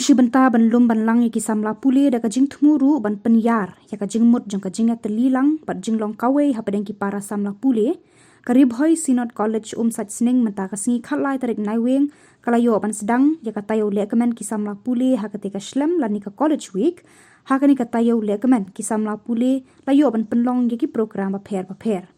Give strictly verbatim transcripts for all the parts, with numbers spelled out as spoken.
Shi bynta ban lum ban lang ïa ki samla pule da ka jingthmu ruh ban pynïar ïa ka jingmut jong ka jingïatylli lang bad jinglong kawei hapdeng ki para samla pule, ka Ri Bhoi Synod College Umsait Sning mynta ka sngi khatlai tarik Naiwieng ka la ïoh ban sdang ïa ka taïew lehkmen ki samla pule ha katei ka shlem lane ka College Week. Ha kane ka taïew lehkmen ki samla pule la ïoh ban pynlong ïa ki program bapher bapher.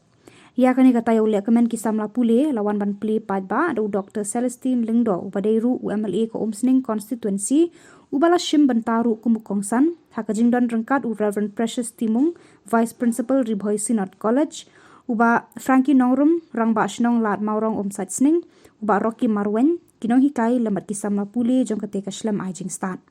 Ïa kane ka taïew lehkmen ki samla pule la wan ban plie paidbah da u Doctor Celestine Lyngdoh uba dei ruh u M L A ka Umsning Constituency, uba la shim bynta ruh kum u kongsan ha ka jingdon ryngkat u Reverend Precious Timung, Vice Principal Ri Bhoi Synod College, u Bah Frankie Nongrum, Rangbah Shnong Lad Mawrong Umsait Sning, u Bah Rocky Marwein, ki nonghikai lem bad ki samla pule jong katei ka shlem ai jingstad.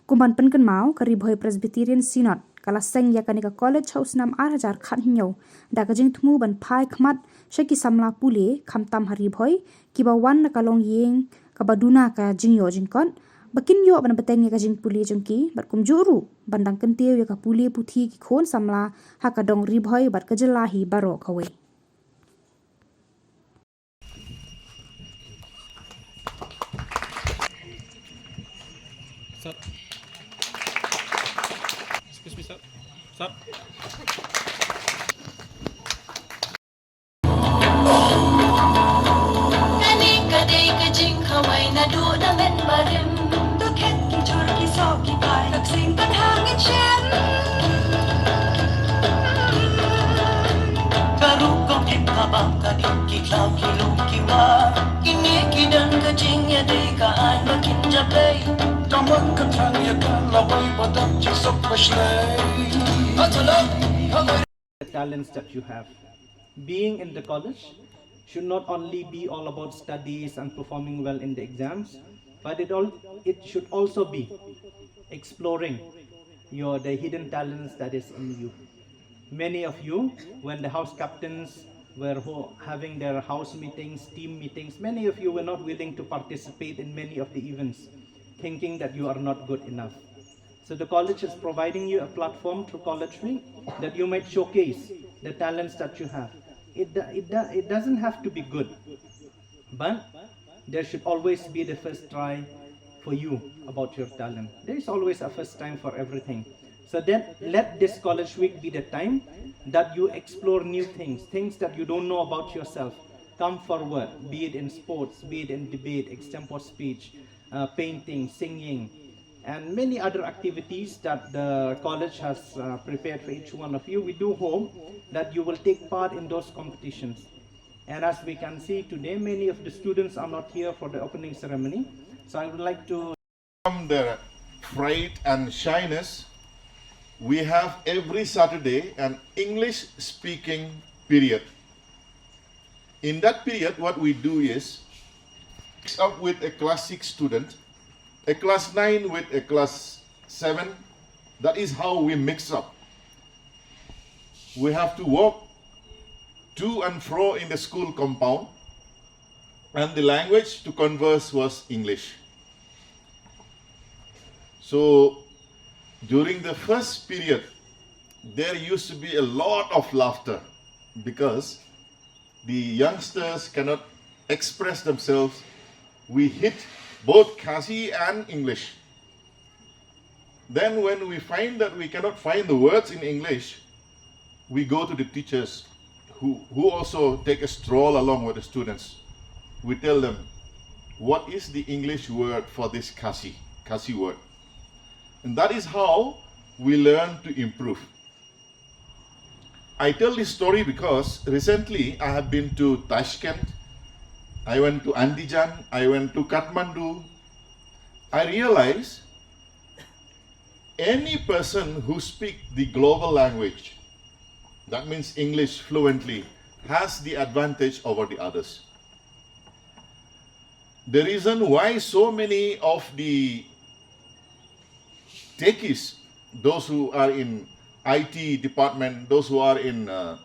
Kum ban pynkynmaw, ka Ri Bhoi Presbyterian Synod ka la seng ïa kane ka college ha u snem ar hajar khathynñiew da ka jingthmu ban phai khmat sha ki samla pule khamtam ha Ri Bhoi kiba wan na ka longïing kaba duna ka jingïoh jingkot ba kin ïoh ban bteng ïa ka jingpule jong ki bad kumjuh ruh ban dang kyntiew ïa ka pule puthi ki khun samla ha ka dong Ri Bhoi bad ka jylla hi baroh kawei. Sir. Excuse me, sir. Sir. Kane ka dei ka jingkhawai naduh na mynbarim. To khet ki jhur ki soh ki bai, ka ksing ka thang ngin shem. Ka rukom kim ka bam ka dim ki thlaw ki lum ki war. Kine ki don ka jingïadei ka aiñ ba kin japlei. Ka mon ka thrang ïa ka lawei ba dap jingsuk ba shlei. The talents that you have. Being in the college should not only be all about studies and performing well in the exams, but it all it should also be exploring your the hidden talents that is in you. Many of you, when the house captains were ho- having their house meetings, team meetings, many of you were not willing to participate in many of the events, thinking that you are not good enough. So the college is providing you a platform through College Week that you might showcase the talents that you have. It, do- it, do- it doesn't have to be good, but there should always be the first try for you about your talent. There is always a first time for everything. So then let this College Week be the time that you explore new things, things that you don't know about yourself. Come forward, be it in sports, be it in debate, extempore speech, uh, painting, singing, and many other activities that the college has uh, prepared for each one of you. We do hope that you will take part in those competitions. And as we can see today, many of the students are not here for the opening ceremony. So I would like to From their fright and shyness, we have every Saturday an English speaking period. In that period, what we do is mix up with a class six student, a class nine with a class seven. That is how we mix up. We have to walk to and fro in the school compound, and the language to converse was English. So during the first period, there used to be a lot of laughter because the youngsters cannot express themselves. We hit both Khasi and English. Then when we find that we cannot find the words in English, we go to the teachers who, who also take a stroll along with the students. We tell them, what is the English word for this Khasi, Khasi word? And that is how we learn to improve. I tell this story because recently I have been to Tashkent, I went to Andijan, I went to Kathmandu. I realize any person who speaks the global language, that means English fluently, has the advantage over the others. The reason why so many of the techies, those who are in I T department, those who are in uh,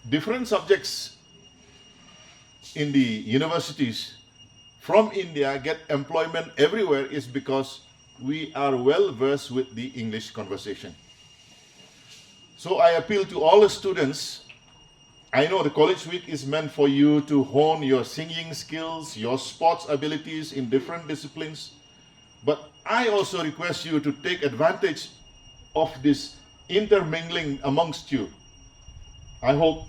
different subjects in the universities from India get employment everywhere is because we are well versed with the English conversation. So I appeal to all the students. I know the College Week is meant for you to hone your singing skills, your sports abilities in different disciplines. But I also request you to take advantage of this intermingling amongst you. I hope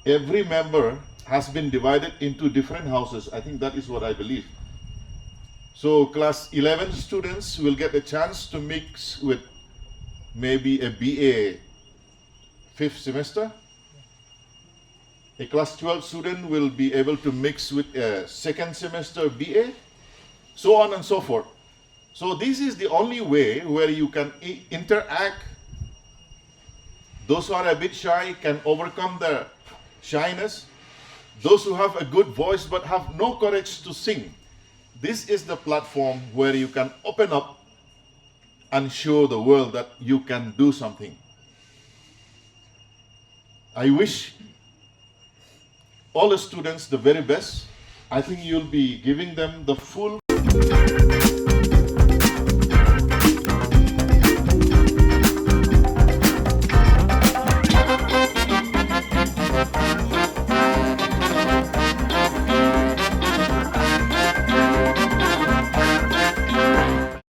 every member has been divided into different houses. I think that is what I believe. So class eleven students will get a chance to mix with maybe a B A fifth semester. A class twelve student will be able to mix with a second semester B A, so on and so forth. So this is the only way where you can i- interact. Those who are a bit shy can overcome their shyness. Those who have a good voice but have no courage to sing, this is the platform where you can open up and show the world that you can do something. I wish all the students the very best. I think you'll be giving them the full